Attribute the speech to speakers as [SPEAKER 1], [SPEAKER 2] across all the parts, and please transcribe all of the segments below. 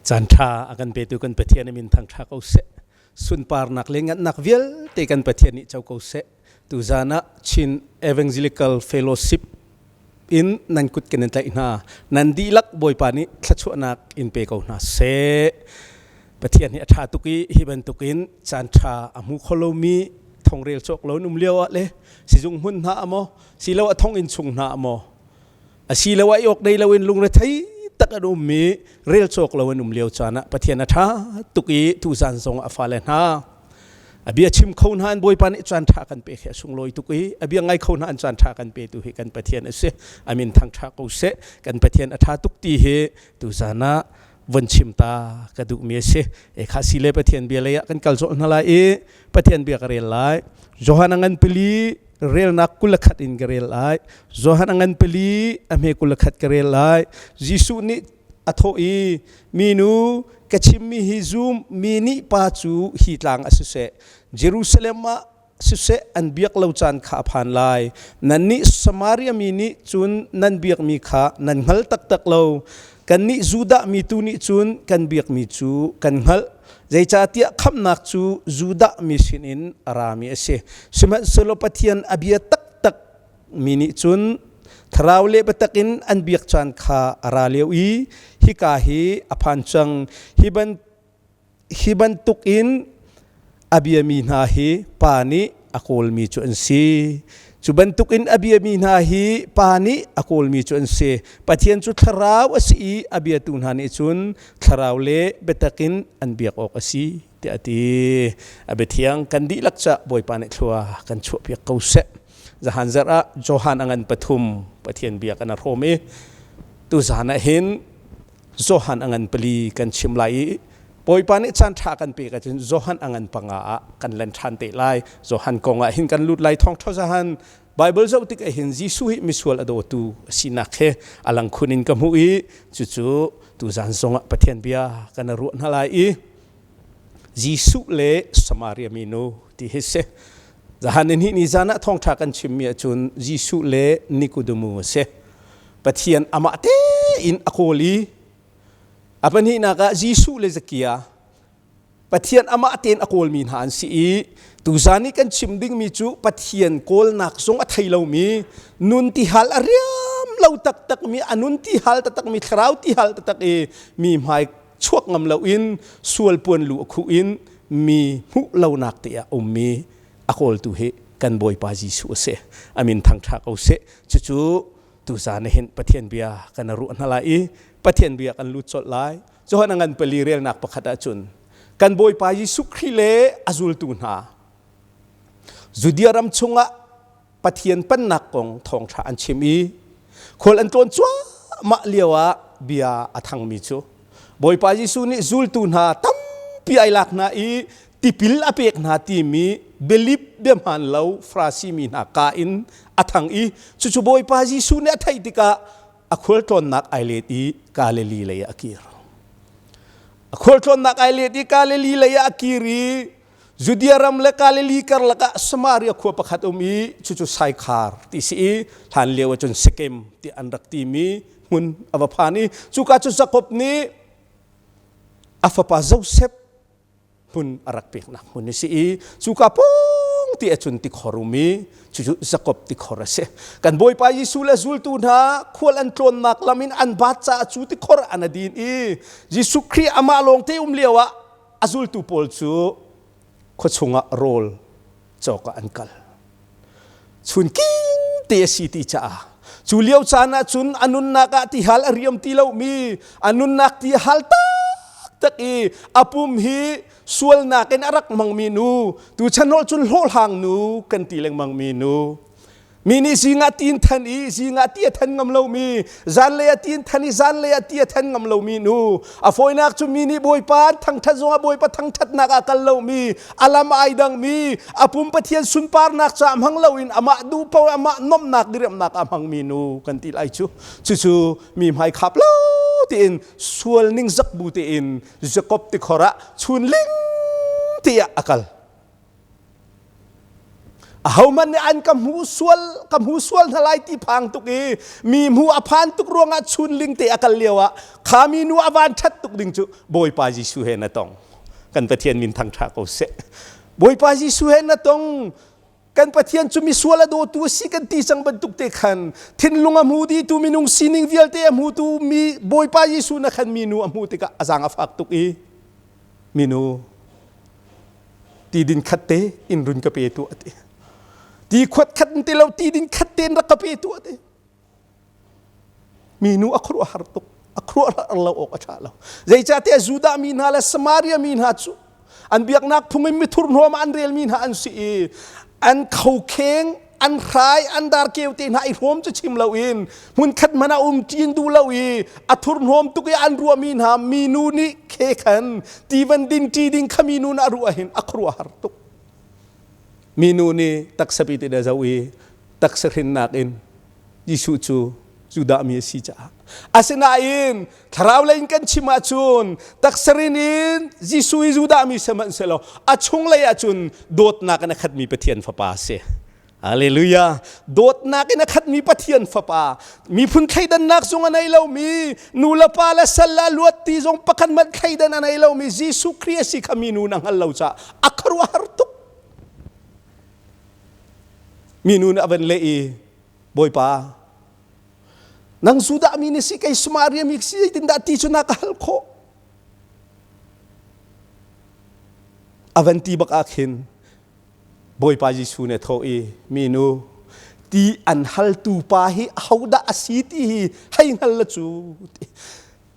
[SPEAKER 1] Caan ṭha a kan petu kan Pathian a min thangṭha ko seh. Sunparnak le ngannak vialte kan Pathian nih co ko seh. Tuzan ah Chin Evangelical Fellowship in nan kut kan in tlaih hna. Nan dihlak Bawipa nih thluachuahnak in pe ko hna seh. Pathian hi a ṭha tuk i hi bantukin caan ṭha a hmu kho lomi thongrel cawk lo um lio ah le sizung hmun hna ah maw silo a thonginn chung hna ah maw asiloah i awk nei loin lungrethei tak an ummi rel cawk lo an um lio caan ah Pathian a ṭha tuk i tuzan zong a fale hna a bia chim kho hna an Bawipa nih caan ṭha kan pek hi a sunglawi tuk i a bia ngai kho hna an caan ṭha kan petu hi kan Pathian a si. A min thangṭha ko seh. Kan Pathian a ṭha tuk ti hi tuzan ah von chim ta ka duhmi a si. E kha si le Pathian bia lei ah kan kal colh hna lai i Pathian bia ka rel lai. Johan a ngan pili relnak 21 in ka rel lai. Johan a ngan pali a hme 21 ka rel lai. Jesuh nih a thawh i minu ka chimmi hi zum mi nih pa cu hi tlang a siseh Jerusalem ah siseh an biak lo caan kha a phan lai. Nannih Samaria mi nih cun nan biakmi kha nan hngal taktak lo. Kannih Judah mi tu nih cun kan biakmi cu kan hngalh. Zeicahtiah khamhnak cu Judah mi sinin a rami a si. Sihmanhsehlaw Pathian a bia taktak mi nih cun thlarau le biatak in an biak caan kha a ra lio i hika hi a phan cang. Hi ban Hi bantukin a biami hna hi Pa nih a kawlmi cu an si. Cu bantukin a biami hna hi Pa nih a kawlmi cu an si. Pathian cu thlarau a si i a biatu hna nih cun thlarau le biatak in an biak awk a si tiah a ti. A biathiang kan dihlak ca Bawipa nih thlua kan chuahpiak ko seh. Zahan zarh ah Johan a ngan pathum Pathian bia kan a hrawm i tuzan ah hin Johan a ngan pali kan chim lai i Bawipa nih caan ṭha kan pek ahcun Johan a ngan panga ah kan len ṭhan te lai. Johan kong ah hin kan lut lai thawngṭha zahan Bible zoh tik ah hin Jesuh hi misual a dawtu a sinak he a lang khun in ka hmuh i cucu tuzan zong ah Pathian bia kan ruah hna lai i Jesuh le Samaria minu ti hi si. Zahan ni ni zan ah thawngṭha kan chimmi ahcun Jesuh le Nikodemu a si. Pathian amah tein a kawl i a pahnihnak ah Jesuh le Zakia Pathian amah tein a kawlmi hna an si i tuzan i kan chim dingmi cu Pathian kawlnak zong a thei lomi nun ti hal a riam lo taktakmi a nun ti hal taktakmi thlarau ti hal taktak i mi hmai chuak ngam loin sual puan lu a khuh in mi hmuh lonak te ah ummi a kawltu hi kan Bawipa Jesuh a si. A min thangṭha ko seh. Cucu tuzan hin Pathian bia kan ruah hna lai i Pathian bia kan lut colh lai. Johan a ngan pali relnak pakhat ahcun kan Bawipa Jesuh Khrih le a zultu hna Judea ram chungah Pathian pennak kong thawngṭha an chim i khual an tlawn cuahmah lio ah bia a thangmi cu Bawipa Jesuh nih zultu hna tampi ai lak hna i tipil a pek hna timi bialip biahmaan lo Farasi mi hna ka in a thang i cucu Bawipa Jesuh nih a theih tikah a khualtlawnnak ai let i Galilee lei ah a kir. A khualtlawnnak ai let i Galilee lei ah a kir i Judea ram le Galilee karlak ah Samaria khua pakhat um i cucu Saikhar ti si i hlan lio ahcun Sekem ti an rak timi hmun a va phan i cuka cu Jakob nih a fapa Josef hmun a rak peknak hmun a si i cuka pawng ti ahcun tikhor um i cucu Jakob tikhor a si. Kan Bawipa Jesuh le zultu hna khual an tlawnnak lam in an baat caah cu tikhor an a din i Jesuh Khrih amah lawngte um lio ah a zultu pawl cu khuachung ah rawl cawk ah an kal. Chun king te a si ti caah cu lio caan ah cun a nunnak ah tihal a riam ti lomi a nunnak ti hal taktak i a pum hi sualnak in a rak hmangmi nu tuchan hol cun hlawhhlang nu kan ti lengmangmi nu Mi nih zing ah ti in than i zing ah ti a than ngam lomi, zanlei ah ti in than i zanlei ah ti a than ngam lomi nu, a fawinak cu mi nih Bawipa an thangṭhat zongah Bawipa thangṭhatnak ah kal lomi, a lam ai dangmi, a pum Pathian sunparnak caah hmang loin amah duh paoh amah nomhnak diriamnak ah hmangmi nu kan ti lai cu. Cucu mi hmai khap lo tiin sual ningzak bu tein Jakob tikhor ah chun ling tiah a kal. Ahohmanh nih an ka hmu sual ka hmu sual hna lai ti phang tuk i mi hmu a phan tuk ruangah chunling te a kal lio ah kha mi nu a van ṭhat tuk ding cu Bawipa Jesuh he na tong. Kan Pathian min thangṭha ko seh. Bawipa Jesuh he na tong. Kan Pathian cu misual a dawtu a si kan ti cang bantuk te khan thinlung a hmu dihtu minung sining vialte a hmutu mi Bawipa Jesuh na khan mi nu a hmuh tikah a zaang a fak tuk i minu ti din khat te in run ka pe tu ati ti khuat khat ti lo ti din khat te in rak ka pe tu ati Minu a khuaruahhar tuk. A khuaruahhar lo awk a ṭha lo. Zeicahtiah Judah mi hna le Samaria mi hna cu an biaknak phung in mithurhnawm ah an relmi hna an si i an khokheng, an hrai, an darkeu te hna i hrawm cu chim loin hmunkhat hmanh ah um ṭin duh lo i a thurhnawm tuk i an ruahmi hna minu nih khe khan ti van din ṭi ding kha minu nih a ruah hin a khuaruahhar tuk. Minu nih taksa pi ti a zoh i taksa hrinnak in Jesuh cu Judah mi a si caah. Asinain thlarau lei in kan chim ahcun taksarin in Jesuh hi Judah mi sihmanhsehlaw a chunglei ahcun dawtnak in a khatmi Pathian fapa a si. Hallelujah. Dawtnak in a khatmi Pathian fapa, miphun thleidannak zong a nei lomi, nu le pa le sal le luat ti zong pakhat hmanh thleidan a nei lomi Jesuh Khrih a si kha mi nu na hngal lo caah a khuaruahhar tuk. Minu nih a van leh i, Bawipa, nang Judah mi na si, kei Samaria mi si, zeitindah ti cu na ka hal khawh? A van ti bak ah khin Bawipa Jesuh nih a thawh i, Minu, ti an haltu pa hi ahodah a si ti hi hei hngal la cu.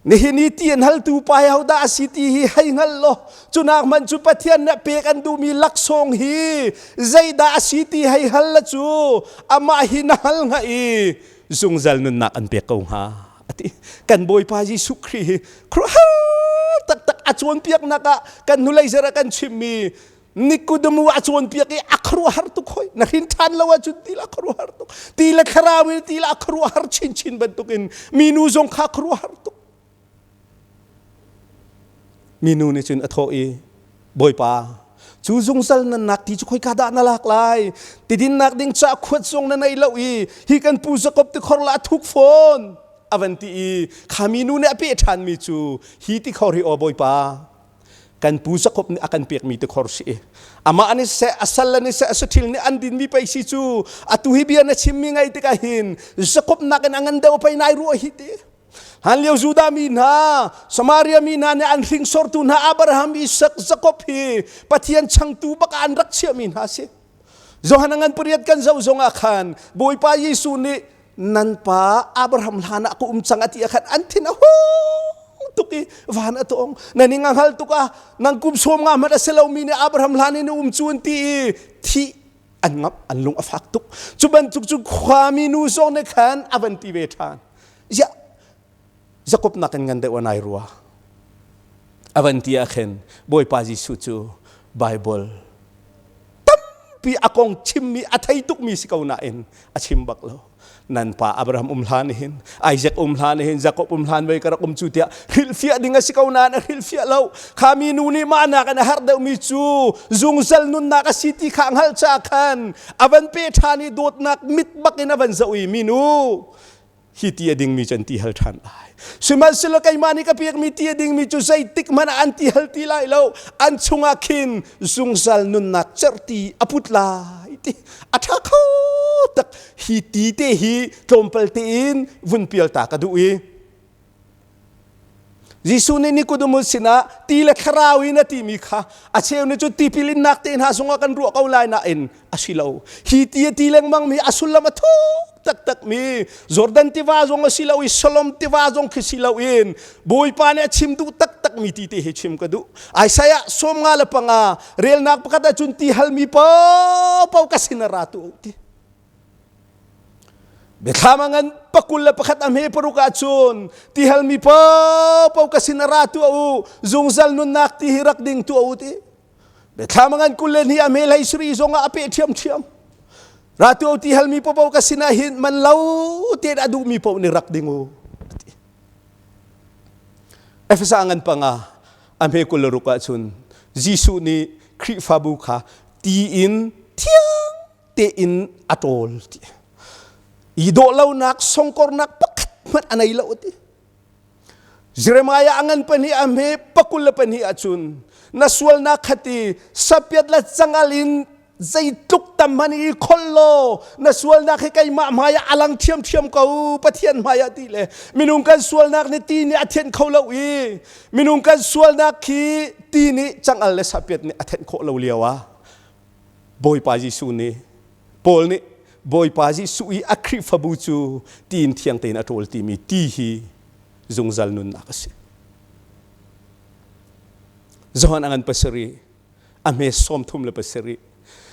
[SPEAKER 1] Nihin i ti an haltu pa hi hodah a si ti hi hei hngal law cunak hmanh cu Pathian nih pek an duhmi laksawng hi zeidah a si ti hei hal la cu amah hi na hal hnga i zungzal nunnak an pek ko hnga a ti. Kan Bawipa Jesuh Khrih hi khuaruahhar taktak a cawnpiaknak ah kan hnulei zarh ah kan chimmi Nikodemu a cawnpiak i a khuaruahhar tuk hoi na hrin ṭhan lo ahcun ti la khuaruahhar tuk ti le thlarau in ti la khuaruahhar chinchin bantukin minu zong kha khuaruahhar tuk minu nih cun a thawh i Bawipa cu zungzal nannak ti cu khoika dah na lak lai tidinnak ding ca khuat zong na nei lo i hi kan pu Jakob tikhor la a thuk fawn a van ti i kha minu nih a peh ṭhanmi cu hi tikhor hi aw Bawipa Kan pu Jakob nih a kan pekmi tikhor si i amah nih seh a sal nih seh a saṭhil nih an dinmi pei si cu atu hi bia na chimmi ngai tikah hin Jakob nakin a ngan deuh pei nai ruah hi ti. Hlan lio Judah mi hna, Samaria mi hna nih an hringsortu hna Abraham, Isak, Jakob hi Pathian changtu bak ah an rak chiahmi hna si. Johan a ngan pariat kan zoh zongah khan Bawipa Jesuh nih nan pa Abraham hlan ah ka um cang a ti ah khan an thin a hung tuk i van a tawng na ning a hngal tuk ah nang kum sawm nga hmanh a si lomi nih Abraham hlan in um cu an ti i thih an ngamh an lung a fak tuk cu bantuk cu khuami nu zong nih khan a van ti ve ṭhan ziah Jakob nakin ngan deuh an ai rua a van ti ah khin Bawipa Jesuh cu Bible tampi a kong chimmi a thei tukmi si ko nain a chim bak lo nan pa Abraham um hlan hin Isaac um hlan hin Jacob um hlan wei ka rak um cu tiah hrilhfiah ding a si ko nain a hrilhfiah lo kha mi nu nih mah nak in a harh deuhmi cu zungzal nunnak a si ti kha hngalh ca khan a van pe ṭhan i dawtnak mit bak in a van zoh i minu hi ti a dingmi cu an ti hal ṭhan lai. Sihmanhsehlaw keimah nih ka pekmi ti a dingmi cu zeitik hmanh ah an ti hal ti lai lo. An chungah khin zungzal nunnak cerhti a put lai ti a ṭha kho tak. Hi ti te hi tlawmpal tein vun pial ta ka duh i Jesuh nih Nicodemus sinah ti le thlarau in a timi kha a cheu nih cu tipil innak te hna zongah kan ruah ko lai nain a si lo. Hi ti a ti lengmang mi a sullam a thuk taktak mi Jordan tiva zong a si lo i Shalom tiva zong khi si loin Bawipa nih a chim duh taktak mi ti te hi chim ka duh. Isaiah 55 relnak pakhat ahcun ti halmi paohpaoh ka sin a ra tu ti. Biathlam a ngan pakul le pakhat a hme paruk ahcun tihalmi paohpaoh ka sin a ra tuah u zungzal nunnak ti hi rak ding tuah u ti. Biathlam a ngan 22 a hme hlei suri zongah a peh ṭhiamṭhiam. Ra tuah u tihalmi paohpaoh ka sin ah hin man lo tein a duhmi paoh nih rak ding u. Efesa ngan panga a hme 26 ahcun Jesuh nih Khrihfabu kha ti in thiang tein a ṭawl ti. I dawh lonak songkornak pakhat hmanh a nei lo ti. Jeremiah a ngan pahnih a hme pakul le pahnih ahcun na sualnak khati sapiat le cangal in zeitluk tam hmanh i khol law na sualnak hi keimah hmai ah a lang ṭhiamṭhiam ko Pathian hmai ah ti le minung kan sualnak nih ti nih a thianh kho lo i minung kan sualnak khi ti nih cangal le sapiat nih a thenh khawh lo lio ah Bawipa Jesuh nih Paul nih Bawipa Jesuh i a Khrihfabu cu tiin thiang tein a ṭawl timi ti hi zungzal nunnak a si. Johan a ngan pasarih, a hme 37.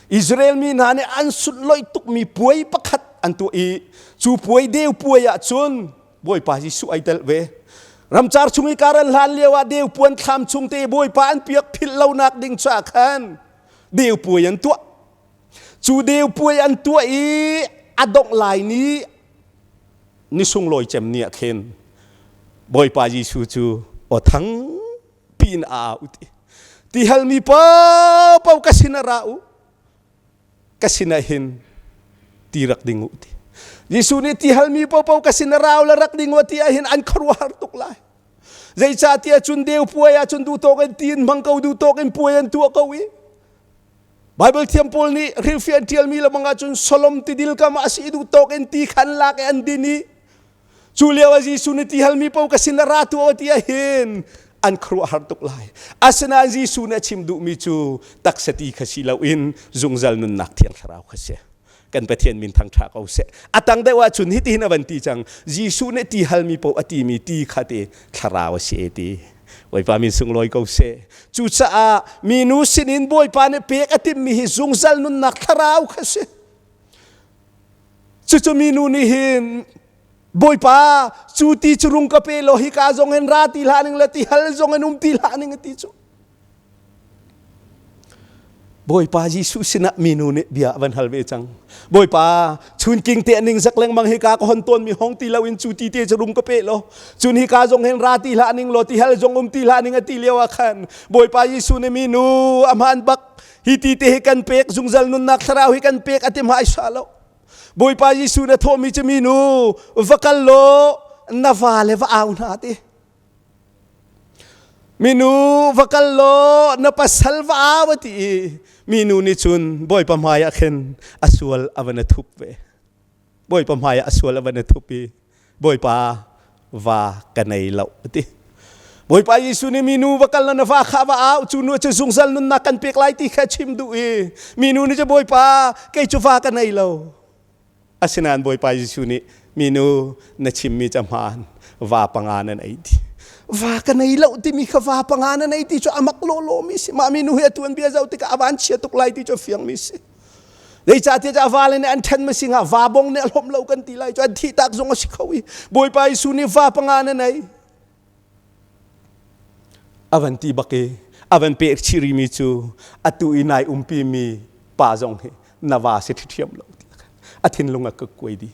[SPEAKER 1] Israel mi hna nih an sunhlawih tukmi puai pakhat an tuah i cu puai deu puai ah cun Bawipa Jesuh ai tel ve. Ramcar chung i kar an hlan lio ah deu puan thlam chung te Bawipa an piak philh lonak ding caah khan deu puai an tuah. Cu deu puai an tuah i a dongh lai ni ni sunglawi cem ni ah khin Bawipa Jesuh cu aw thang piin a au ti. Ti halmi paohpaoh ka sin ah ra u. Ka sin ah hin ti rak ding u ti. Jesuh nih ti halmi paohpaoh ka sin ah ra u le rak ding u ti ah hin an khuaruahhar tuk lai. Zeicahtiah cun deu puai ah cun duh tawk in ti in hmang ko duh tawk in puai an tuah ko i Bible thiam pawl nih hrilhfiah an ṭialmi lamang ahcun Solom tidil kam ah a si duh tawk in ti khan lak i an din i cu lio ah Jesuh nih ti halmi paoh ka sin ah ra tuah ti ahhin an khuaruahhar tuk lai. Asinain Jesuh nih a chim duhmi cu taksa ti kha si loin zungzal nunnak thiang thlarau kha si. Kan Pathian min thangṭha ko seh. A tang deuh ahcun hitihin a van ti cang. Jesuh nih ti halmi paoh a timi ti kha ti thlarau a si e ti. Bawipa min sunglawi ko seh. Cucaah minu sinin Bawipa nih pek a timhmi hi zungzal nunnak thlarau kha si. Cucu minu nih hin Bawipa cu ti cu rung ka pe law hika zong in ra ti hlah ning le ti hal zong in um ti hlah ning ti cu. Bawipa Jesuh sinah minu nih bia a van hal ve cang. Bawipa, chunking te ning zak lengmang hi ka ka hon tawn mi hong ti lo in cu ti te cu rung ka pe lo. Cun hi ka zong hin ra ti hlah ning law ti hal zong um ti hlah ning a ti lio ah khan Bawipa Jesuh nih minu a hmaan bak hi ti te hi kan pek zungzal nunnak thlarau hi kan pek a ti hmai sa lo. Bawipa Jesuh na thawhmi cu minu va kal law na va le va au hna ti. Minu va kal law na pasal va au a ti i minu nih cun Bawipa hmai ah khin a sual a van a thup ve. Bawipa hmai ah a sual a van a thup i Bawipa va ka nei lo a ti. Bawipa Jesuh nih minu va kal na va kha va au cu nu cu zungzal nunnak kan pek lai ti kha chim duh i minu nih cu Bawipa kei cu va ka nei lo. Asinain Bawipa Jesuh nih minu na chimmi ca hmaan va panga nan ei ti. Va ka nei lo timi kha va panga nan ei ti cu amak lawlaw mi si. Mah minu hi atu an bia zoh tikah a van chia tuk lai ti cu a fiang mi si. Zeicahtiah a vale nih an ṭhen ma si hnga va bong nih a hlawm lo kan ti lai cu an thih tak zong a si kho i Bawipa Jesuh nih va panga nan ei. A van ti bak i a van pek chih rimi cu atu i nai umpi mi pa zong hi na va si ṭhiam lo ti a thinlung a ka kuai dih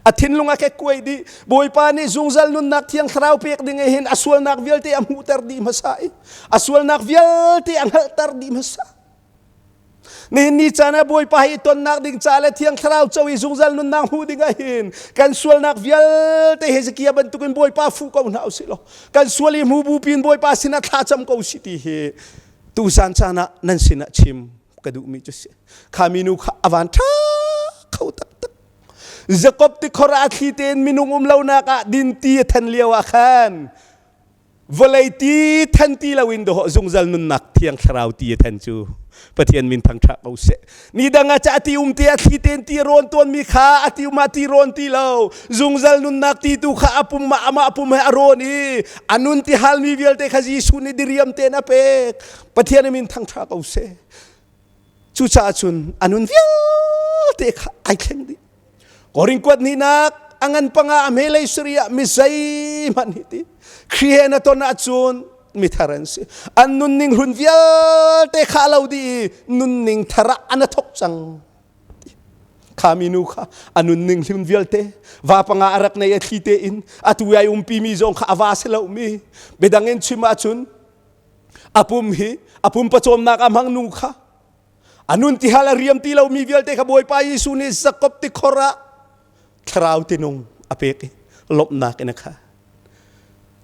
[SPEAKER 1] a thinlung a ka kuai dih bawipa nih zungzal nunnak thiang thlarau pek ding hin a sualnak vialte a hmuhter dih hmasa i a sualnak vialte a hngalhter dih hmasa Nihin ni caan ah Bawipa hi tonnak ding ca le Thiang Thlarau co i zungzal nunnak hmuh ding ah hin kan sualnak vialte Hezekiah bantukin Bawipa fuh ko hna usih law kan sual i hmu bu pin Bawipa sinah thlacam ko si ti hi tuzan caan ah nan sinah chim ka duhmi cu si. Kha minu kha a van ṭha kho taktak. Jakob tikhor ah thli tein minung um lonak ah dinti a then lio ah khan Vawlei ti than ti loin dawh zungzal nunnak thiang thlarau ti a than cu Pathian min thangṭha ko seh. Ni dang ah ca ti um te a thli tein ti rawn tawn mi kha a ti um ah ti rawn ti lo zungzal nunnak ti tu kha a pum ah amah pum he a rawn i a nun ti halmi vialte kha Jesuh nih diriam tein a pek. Pathian min thangṭha ko seh. Cucaah cun a nun vialte kha ai thleng dih. Korin kuat hnihnak a ngan panga a hmelei suri ah mi zeihmanh hi ti Khrih he na ton ahcun mithar an si. An nunning hlun vialte kha lo dih i nunning thar ah an a thok cang. Kha minu kha a nunning hlun vialte va panga a rak nei a thli tein atu ai umpi mi zong kha a va si lo mi biadang in chim ahcun a pum hi a pum pawcawmnak a hmang nu kha. Anun ti hal a riam ti lomi vialte kha Bawipa Jesuh nih Jakob tikhor ah thlarau tinung a pek i lawmhnak in a khat.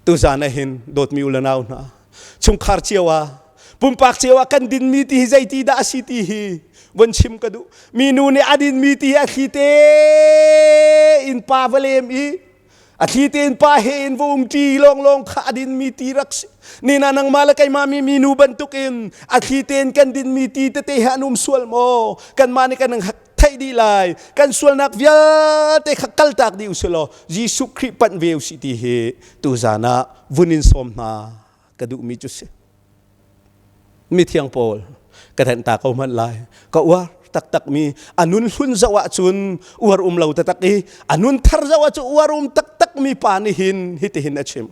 [SPEAKER 1] Tuzan ah hin dawtmi u le nau hna, chungkhar cio ah pumpak cio ah kan dinmi ti hi zeiti dah a si ti hi von chim ka duh. Minu nih a dinmi ti hi a thli te in pa va lem i a thli tein pa he in va um ṭi lawnglawng kha a dinmi ti rak si. Nina nangmah le keimah mi minu bantukin a thli tein kan dinmi ti tete he an um sual maw? Kanmah nih kan theih dih lai. Kan sualnak vialte kha kaltak dih usih law Jesuh Khrih panh ve usih ti hi tuzan ah vun in sawm hna ka duhmi cu si. Mithiang Paul ka thenh ta ko hmanh lai. Ka uar taktak mi a nun hlun zoh ahcun uar um lo taktak i a nun thar zoh ahcun uar um taktak mi pa nih hin hitihin a chim.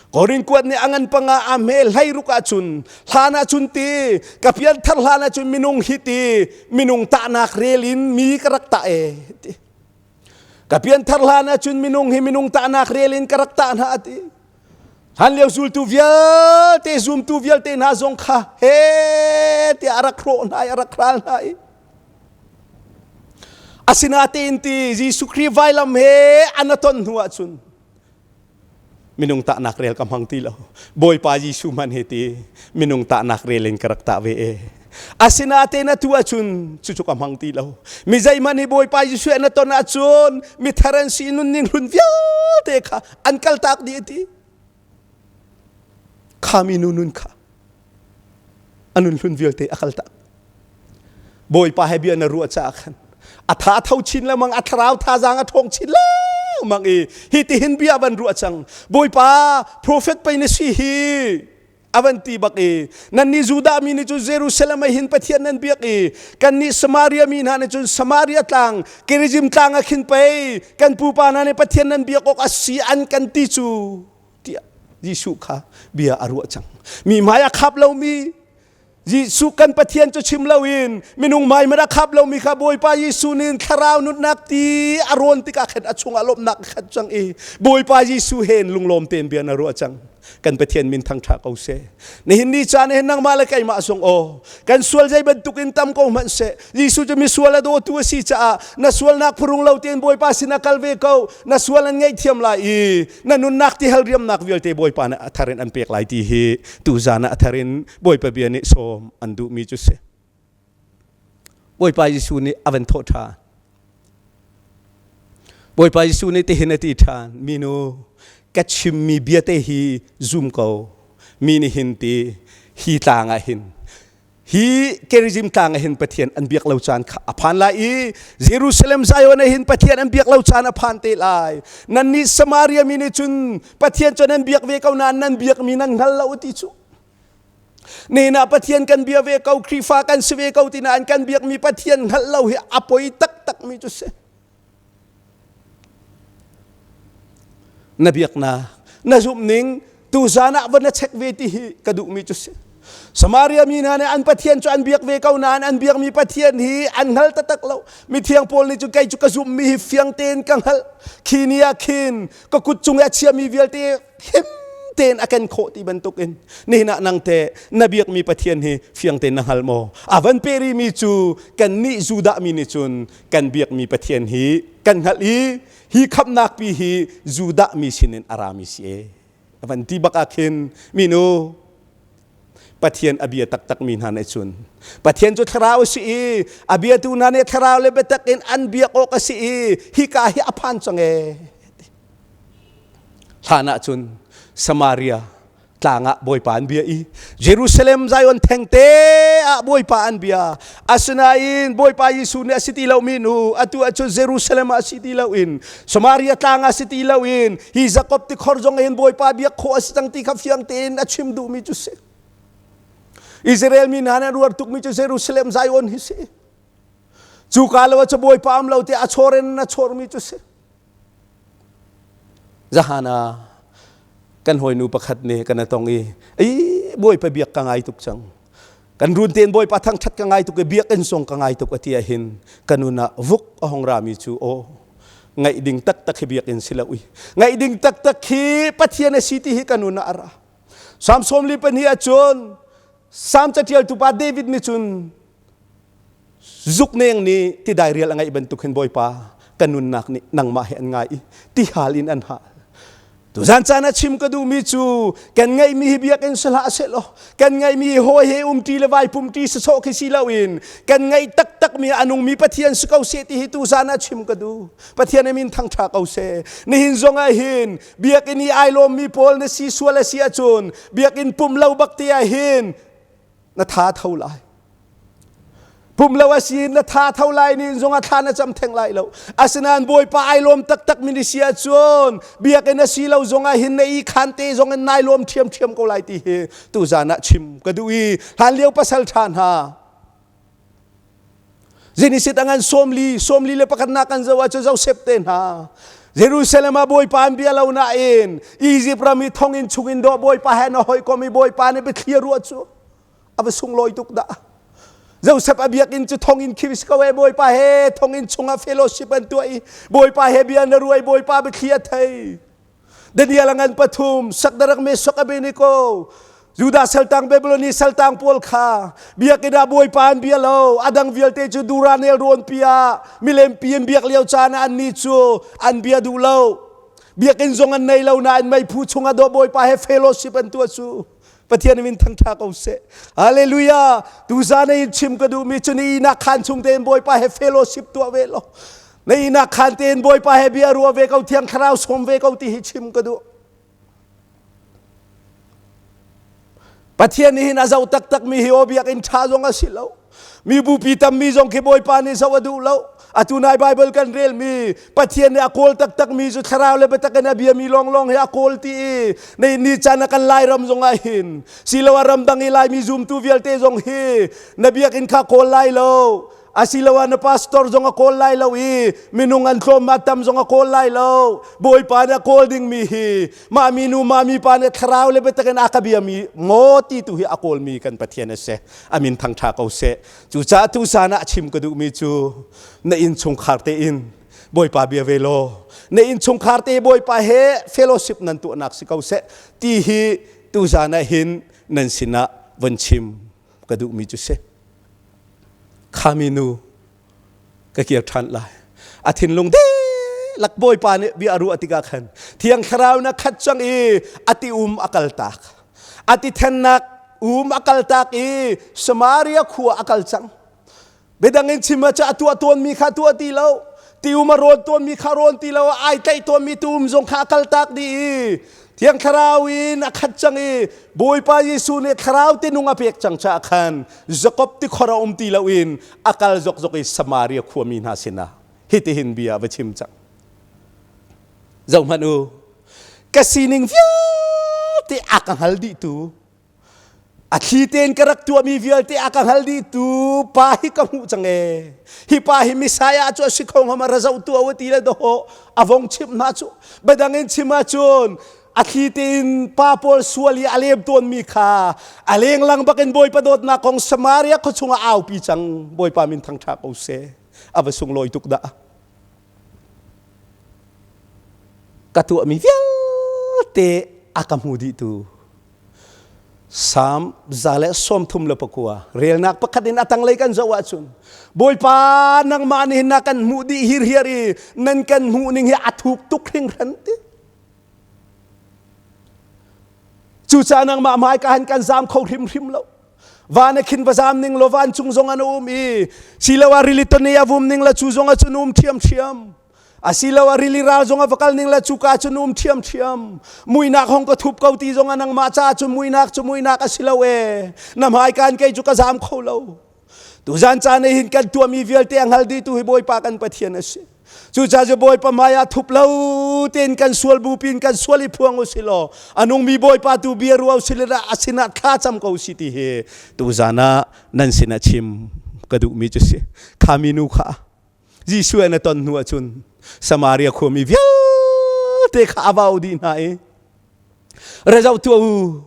[SPEAKER 1] Korin kuat nih a ngan panga a hme hlei ruk ahcun hlan ahcun ti ka pian thar hlan ahcun minung hi ti minung tahnak rel in mi ka rak tah e ti. Ka pian thar hlan ahcun minung hi minung tahnak rel in ka rak tah hna ti. Hlanlio zultu vialte zumtu vialte hna zong kha he tiah a rak hrawh hna i a rak hral hna i asinatein ti Jesuh Khrih vailam he an a ton hnu ahcun minung tahnak rel ka hmang ti lo. Bawipa Jesuh hmanh hi ti minung tahnak rel in ka rak tah ve e. Asinatein atu ahcun cucu ka hmang ti lo. Mi zeihmanh hi Bawipa Jesuh an a ton ahcun mi thar an si nunning hlun vialte kha an kaltak dih ti. Kha mi nu nun kha a nun hlun vialte a kaltak. Bawipa he bia na ruah caah khan a tha tho chin lengmang a thlarau thazaang a ṭhawng chin lengmang i hi tihin bia van ruah cang. Bawipa prophet pei na si hi a van ti bak i nannih Judah mi nih cun Jerusalem ah hin Pathian nan biak i kannih Samaria mi hna nih cun Samaria tlang Gerizim tlang ah khin pei kan pupa hna nih Pathian nan biak awk a si an kan ti cu tiah Jesuh kha bia a ruah cang. Mi hmai a khap lomi Jesuh kan Pathian cu chim loin minung hmai man a khap lomi kha Bawipa Jesuh nih thlarau nunnak ti a rawn tikah khan a chungah lawmhnak a khat cang i Bawipa Jesuh he in lunglawm tein bia na ruah cang. Kan Pathian min thangṭha ko seh. Nihin ni caan hin nangmah le keimah zong aw kan sual zei bantuk in tam ko hmanh seh Jesuh cu misual a dawtu a si caah na sualnak phurung lo tein Bawipa sin ah kal ve ko na sual an ngaihthiam lai i na nunnak ti hal riamnak vialte Bawipa nih a thar in an pek lai ti hi tuzan ah a thar in Bawipa bia nih sawm an duhmi cu si. Bawipa Jesuh nih a van thawh ṭhan. Bawipa Jesuh nih tihin a ti ṭhan, minu ka chimmi bia te hi zum ko. Mi nih hin ti hi tlang ah hin hi Gerizim tlang ah hin Pathian an biak lo caan kha a phan lai i Jerusalem Zion ah hin Pathian an biak lo caan a phan te lai. Nannih Samaria mi nih cun Pathian cu nan biak ve ko nain nan biakmi nan hngal lo ti cu. Nihin ah Pathian kan bia ve ko, Khrihfa kan si ve ko ti nain kan biakmi Pathian hngalh lo hi a poi taktak mi cu si. Na biaknak, na zumhning tuzan ah va na check ve ti hi ka duhmi cu si. Samaria mi hna nih an Pathian cu an biak ve ko nain an biakmi Pathian hi an hngal taktak lo. Mithiang Paul nih cun kei cu ka zumhmi hi fiang tein ka hngalh. Khi ni ah khin ka kut cung i a chiami vialte him tein a ken khawh ti bantukin nihin ah nang te na biakmi Pathian hi fiang tein na hngal maw? A van pe rihmi cu kannih Judah mi nih cun kan biakmi Pathian hi kan hngalh i hi khamhnak pi hi Judah mi sinin a rami si e. A van ti bak ah khin minu Pathian a bia taktak mi hna nih cun Pathian cu thlarau a si i a biatu hna nih thlarau le biatak in an biak awk a si i hika hi a phan cang e. Hlan ah cun Samaria tlang ah Bawipa an bia i Jerusalem Zion thengte ah Bawipa an bia. Asinain Bawipa Jesuh nih a si ti lomi nu atu ahcun Jerusalem ah si ti loin Samaria tlang ah si ti loin hi Jakob tikhor zong hin Bawipa biak khawh a si cang ti kha fiang tein a chim duhmi cu si. Israel mi hna nih an ruar tukmi cu Jerusalem Zion hi si. Cu ka lo ah cu Bawipa um lo tiah a chawr in a chawrmi cu si. Zahan ah kan hawinu pakhat nih kan tong i ei Bawipa biak ka ngai tuk cang. Kan run tein Bawipa thangṭhat ka ngai tuk i biakinn zong ka ngai tuk a ti ahhin ka nun ah vuk a hong rami cu aw ngaih ding taktak hi biakinn si lo i ngaih ding taktak hi Pathian a si ti hi ka nun ah a ra. Psalm 42 ahcun Psalm caṭialtu pa David nih cun. Zukneng nih tidai rial a ngeih bantuk hin Bawipa kan nunnak nih nangmah he an ngai i tihal in an hal. Tuzan caan ah chim ka duhmi cu kan ngeihmi hi biakinn si hlah sehlaw kan ngeihmi hi hawi he umṭi le vai pumṭi sawsawh khi si loin kan ngeih taktakmi a nungmi Pathian si ko seh ti hi tuzan ah chim ka duh. Pathian a min thangṭha ko seh. Nihin zong ah hin biakinn i ai lawmmi pawl na si sual a si ahcun biakinn pumh lo bak te ah hin na tha tho lai. Pum lo a si na tha tho lai ni zong ah thla na cam theng lai lo. Asinain Bawipa ai lawm taktak mi ni si ahcun biakinn a si lo zong ah hin na i khan te zong in nai lawm ṭhiamṭhiam ko lai ti hi tuzan ah chim ka duh i hlan lio pasal ṭha hna Zinisit a ngan 41 41 kan zoh ahcun Joseph te hna Jerusalem ah Bawipa an bia lo nain Egypt ram i thonginn chungin dawh Bawipa he na hawikom i Bawipa nih biathli a ruah cu a va sunglawi tuk dah. Joseph a biakinn cu thonginn khi si ko e Bawipa he thonginn chungah fellowship an tuah i Bawipa he bia na ruai Bawipa biathli a thei. Daniel a ngan pathum Sakdarak Meshach Abednego Judah saltang Babylon saltang pawl kha biakinn ah Bawipa an bia lo a dang vialte cu Dura nelrawn pi ah milem pi an biak lio caan ah annih cu an bia duh lo biakinn zong an nei lo nain meiphu chungah dawh Bawipa he fellowship an tuah cu Pathian min thangṭha ko seh. Hallelujah. Tuzan in chim ka duhmi cu ni nak khan chung tein Bawipa he fellowship tuah ve lo. Na inak khan tein Bawipa he bia ruah ve ko thiang thlarau sawm ve ko ti hi chim ka duh. Pathian nih hin a zoh taktak mi hi aw biakinn ṭha zong a si lo. Mi bupi tammi zong khi Bawipa nih zoh a duh lo. Atu nai Bible kan relmi Pathian nih a kawl taktakmi cu thlarau le biatak in a biami lawnglawng hi a kawl ti i nei ni caan ah kan Lairam zong ah hin siloah ramdang i Laimi zumtu vialte zong hi na biakinn kha kawl lai lo asiloah na pastor zong a kawl lai lo i minung an tlawm ma tam zong a kawl lai lo Bawipa nih a kawl dingmi hi mah minu mah mipa nih thlarau le biatak in a ka biami maw ti tu hi a kawlmi kan Pathian a si a min thangṭha ko seh cucaah tusan ah chim ka duhmi cu na innchungkhar tein Bawipa bia ve law na innchungkhar te Bawipa he fellowship nan tuahnak si ko seh ti hi tuzan ah hin nan sinah von chim ka duhmi cu si khami nu ka kir ṭhan lai a thinlung dihlak Bawipa nih bia a ruah tikah khan Thiang Thlarau na khat cang i a ti um a kal tak a ti thennak um a kal tak i Samaria khua a kal cang biadang in chim ah a tuah tawnmi kha tuah ti lo ti um a rawn tawnmi kha rawn ti lo ai tlaih tawnmi tu um zong kha a kal tak dih i Thiang Thlarau in a khat cang i Bawipa Jesuh nih Thlarau tinung a pek cang caah khan Jakob tikhor a um ti loin a kal zokzok i Samaria khuami hna sinah hitihin bia va chim cang. Zohhmanh u, ka sining vialte a ka hngal dihtu a thli tein ka rak tuahmi vialte a ka hngal dihtu pa hi ka hmuh cang ee hi pa hi Messiah cu a si kho hnga ma ra zoh tuah u ti le dawh a vong chimh hna cu biadang in chim ahcun a thli tein pa pawl sual i a lem tawnmi kha a lenglang bakin Bawipa dawtnak kong Samaria khua chungah aupi cang Bawipa min thangṭha ko seh a va sunglawi tuk dah ka tuahmi vialte a ka hmu dihtu Salm 139 relnak pakhat in a tanglei kan zoh ahcun Bawipa nangmah nih na kan hmuh dih hirhiar i nan kan hmuh ning hi a thuk tuk hringhran ti. Cucaah nangmah hmaika han kan zaam kho hrimhrim lo. Van a khin va zaam ning law vancung zong an um i siloah rili tone a vum ning la cu zong ah cun um ṭhiamṭhiam. Asiloah rili ral zong a va kal ning le cuka cun um ṭhiamṭhiam. Muihnak hong ka thup ko ti zong ah nangmah caah cun muihnak cu muihnak a si lo ee. Na hmaikaan kei cu ka zaam kho lo. Tuzan caan ah hin kan tuahmi vialte a hngal dihtu hi Bawipa kan Pathian a si. Cucaah cu Bawipa hmai ah thup lo tein kan sual bupi in kan sual i phuang u si law a nungmi Bawipa tu bia ruah u si le a sinah thla cam ko si ti hi tuzan ah nan sinah chim ka duhmi cu si. Kha minu kha Jesuh an a ton hnu ahcun Samaria khuami vialte kha a vau dih hna i ra zoh tuah u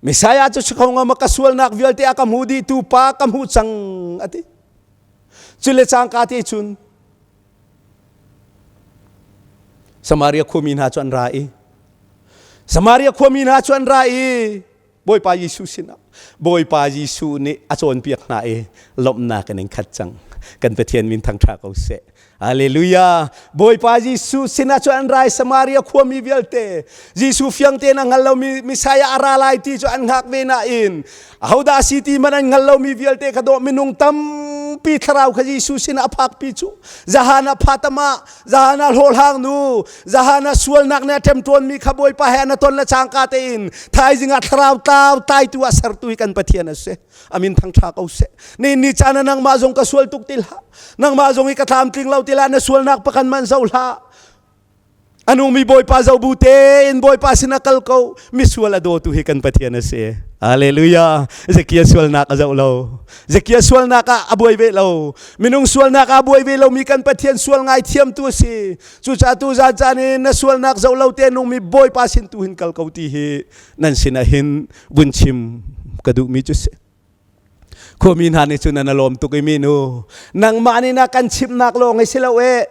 [SPEAKER 1] Messiah cu si kho ngam ka sualnak vialte a ka hmu dih tu pa ka hmuh cang a ti. Cu le cangka te cun Samaria khuami hna cu an ra i Samaria khuami hna cu an ra i. Bawipa Jesuh sinah Bawipa Jesuh nih a cawnpiak hna i lawmhnak in an khat cang. Kan Pathian min thangṭha ko seh. Hallelujah. Bawipa Jesuh sinah cun an rai Samaria khuami vialte Jesuh fiang tein a hngal lomi Messiah a ra lai ti cu an hngak ve nain ahodah a si ti hmanh an hngal lomi vialte kha dawh minung tampi thlarau kha Jesuh sinah a phakpi cu zahan ah phatama zahan ah hlawhhlang nu zahan ah sualnak nih a ṭemṭawnmi kha Bawipa he an a ton le cangka tein thaizing ah thlarau tlau tlaitu ah sertu hi kan Pathian a si. Amin thangṭha ko seh. Ni ni caan ah nangmah zong ka sual tuk ti hlah. Nangmah zong i ka tlamtling lo ti lah na sualnak pakhat man zo hlah. A nungmi Bawipa zo bu tein Bawipa sin a kal ko. Misual a dawtu hi kan Pathian a si. Hallelujah. Zekia sualnak a zoh lo. Zekia sualnak ah a buai ve lo. Minung sualnak ah a buai ve lomi kan Pathian sual ngai thiamtu a si. Cucaah tu zan caan in na sualnak zoh lo te nungmi Bawipa sin tu hin kal ko ti hi nan sinah hin vun chim ka duhmi cu si. Khuami hna nih cun an lawm tuk i mi nu nangmah nih na kan chimnak lawng hi si lo e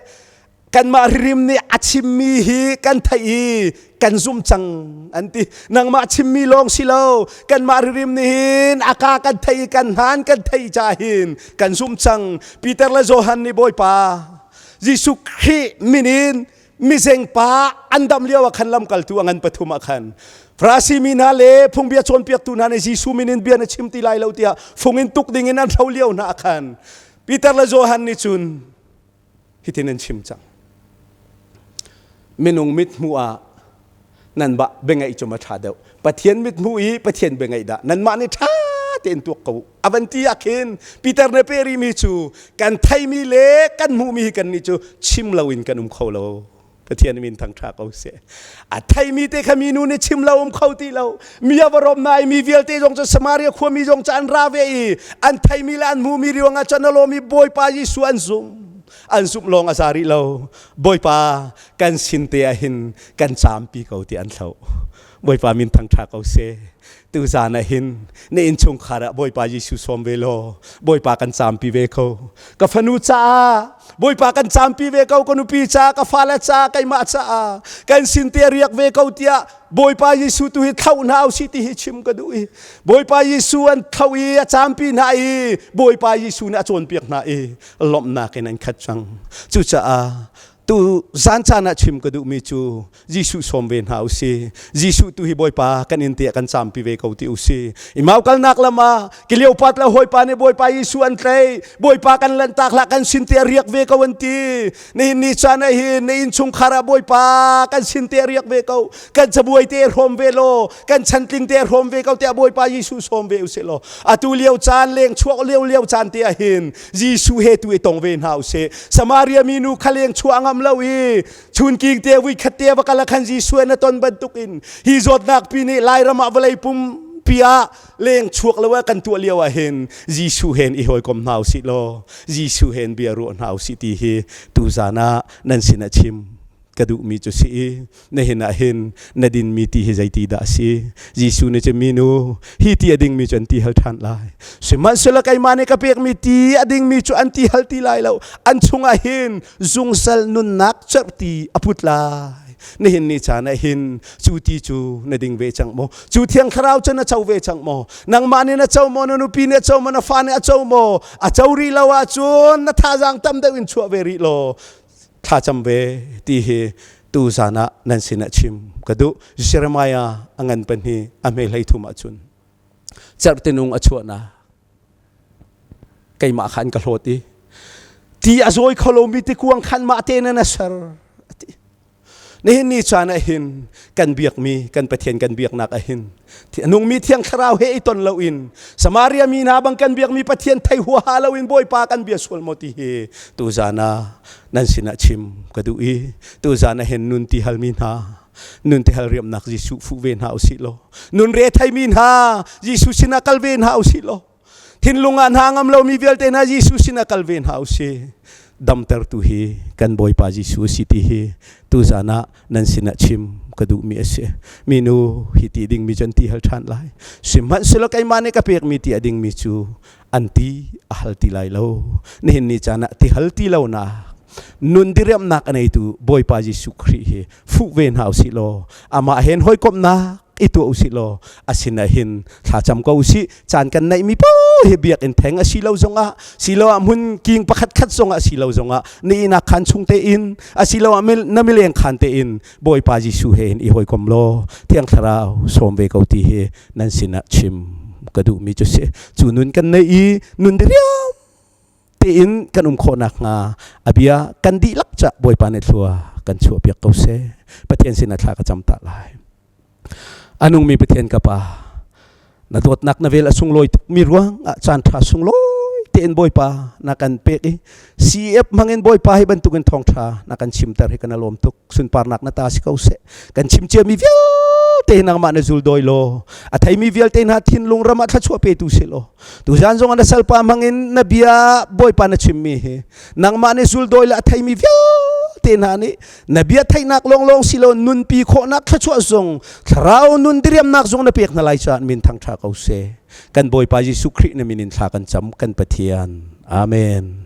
[SPEAKER 1] kanmah ririm nih a chimmi hi kan theih i kan zumh cang an ti. Nangmah chimmi lawng si lo kanmah ririm nih hin a ka kan theih i kan hnan kan theih ca hin kan zumh cang. Peter le Johan nih Bawipa Jesuh Khrih min in mizengpa an dam lio ah khan lamkaltu a ngan pathum ah khan Farasi mi hna le phungbia cawnpiaktu hna nih Jesuh min in bia na chim ti lai lo tiah fung in tuk ding in an hro lio hna ah khan Peter le Johan nih cun hitin an chim cang. Minung mithmuh ah nan bah biangaih cu ma ṭha deuh. Pathian mithmuh i Pathian biangaih dah nanmah nih ṭha tein tuak ko. A van ti ah khin Peter nih peh rihmi cu kan theimi le kan hmuhmi hi kannih cu chim loin kan um kho lo. Pathian min thangṭha ko seh. A theimi te kha minu nih chim lo um kho ti lo. Mi a va rom na i mi vialte zong cu Samaria khuami zong cu an ra ve i an theimi le an hmuhmi ruangah cun a lawm i Bawipa Jesuh an zumh. An zumh lawng a za rih lo. Bawipa kan sin te ah hin kan caampi ko ti an thloh. Bawipa min thangṭha ko seh. Tuzan ah hin na innchungkhar ah Bawipa Jesuh sawm ve law Bawipa kan caampi ve ko. Ka fanu caah Bawipa kan caampi ve ko, ka nupi caah, ka fale caah, keimah caah kan sin te riak ve ko tiah Bawipa Jesuh tu hi thlauh hna usih ti hi chim ka duh i Bawipa Jesuh an thlauh i a caampi hna i Bawipa Jesuh nih a cawnpiak hna i lawmhnak in an khat cang. Cucaah tu zan caan ah chim ka duhmi cu Jesuh sawm ve hna usih. Jesuh tu hi Bawipa kan inn te ah kan campi ve ko ti usih. Imau kalnak lam ah Kleopat le hawipa nih Bawipa Jesuh an tlei. Bawipa kan lanhtak hlah kan sin te riak ve ko an ti. Nihin ni caan ah hin na innchungkhar ah Bawipa kan sin te riak ve ko. Kan cabuai te hrawm ve law, kan chantling te hrawm ve ko tiah Bawipa Jesuh sawm ve usih law. Atu lio caan leng chuak lio lio caan te ah hin Jesuh he tu i tong ve hna usih. Samaria mi nu kha leng chuah ngam lo i chunking te vui khat te va kal khan Jesuh na ton bantukin hi zawtnak pi nih Lairam ah vawlei pumpi ah leng chuak lo kan tuah lio ah hin Jesuh hen i hawikom hna usih law Jesuh hen bia ruah hna usih ti hi tuzan ah nan sin ah chim ka duhmi cu si i nihin ah hin na dinmi ti hi zeiti dah a si Jesuh nih cun minu hi ti a dingmi cu an ti hal ṭhan lai sihmanhsehlaw keimah nih ka pekmi ti a dingmi cu an ti hal ti lai lo an chungah hin zungzal nunnak cerhti a put lai nihin ni caan ah hin cu ti cu na ding ve cang maw cu thiang thlarau cu na co ve cang maw nangmah nih na co maw na nupi nih a co maw na fa nih a co maw a co rih lo ahcun na thazaang tam deuh in chuah ve rih law thlacam ve ti hi tu zan ah nan sinah chim ka duh Jeremiah a ngan pahnih a hme hlei thum ahcun cerhtinung a chuahnak keimah khan ka hlawt i ti a zawi kho lomi tikuang khan mah te nan a ser ati nihin ni caan ah hin kan biakmi kan Pathian kan biaknak ah hin a nungmi thiang thlarau he i ton loin Samaria mi hna bang kan biakmi Pathian thei huaha loin Bawipa kan bia sual maw ti hi tuzan ah nan sinah chim ka duh i tuzan ah hin nun ti halmi hna nun ti hal riamnak Jesuh fuh ve hna usih law nun re theimi hna Jesuh sinah kal ve hna usih law thinlung ah hna ngam lomi vialte hna Jesuh sinah kal ve hna usih damtertu hi kan Bawipa Jesuh si ti hi tuzan ah nan sinah chim ka duhmi a si minu hi ti dingmi cu an ti hal ṭhan lai sihmanhsehlaw keimah nih ka pekmi ti a dingmi cu an ti a hal ti lai lo nihin ni caan ah ti hal ti lo nak nun diriamnak a neitu Bawipa Jesuh Khrih hi fuh ve hna usih law amah hen hawikomhnak. i tuah usih law a sinah hin thlacam ko usih. Caan kan neihmi paoh hi biakinn theng a si lo zongah, siloah hmun king pakhat khat zongah si lo zongah, na ihnak khaan chung tein, asiloah na mileng khaan tein Bawipa Jesuh he hin i hawikom law Thiang Thlarau sawm ve ko ti hi nan sinah chim ka duhmi cu si. Cu nun kan nei i nun diriam tein kan um khawh nakhnga a bia kan dihlak ca Bawipa nih thlua kan chuahpiak ko seh. Pathian sinah thla ka cam ta lai. A nungmi Pathian ka Pa, na dawtnak na vel a sunglawi tukmi ruang ah caan ṭha sunglawi tein Bawipa na kan pek i CEF hmangin Bawipa hi bantukin thawngṭha na kan chimter hi kan lawm tuk. Sunparnak na ta si ko seh. Kan chim ciami vialte hi nangmah na zul dawi law a theimi vialte hna thinlung ram ah thluachuah petu si law tuzan zong ah na salpa hmangin na bia Bawipa na chimmi hi nangmah nih zul dawi le a theimi vialte hna nih na bia theihnak lawnglawng si lo nunpi khawhnak thluachuah zong thlarau nun diriamnak zong na pek hna lai caah min thangṭha ko seh. Kan Bawipa Jesuh Khrih na min in thla kan cam kan Pathian. Amen.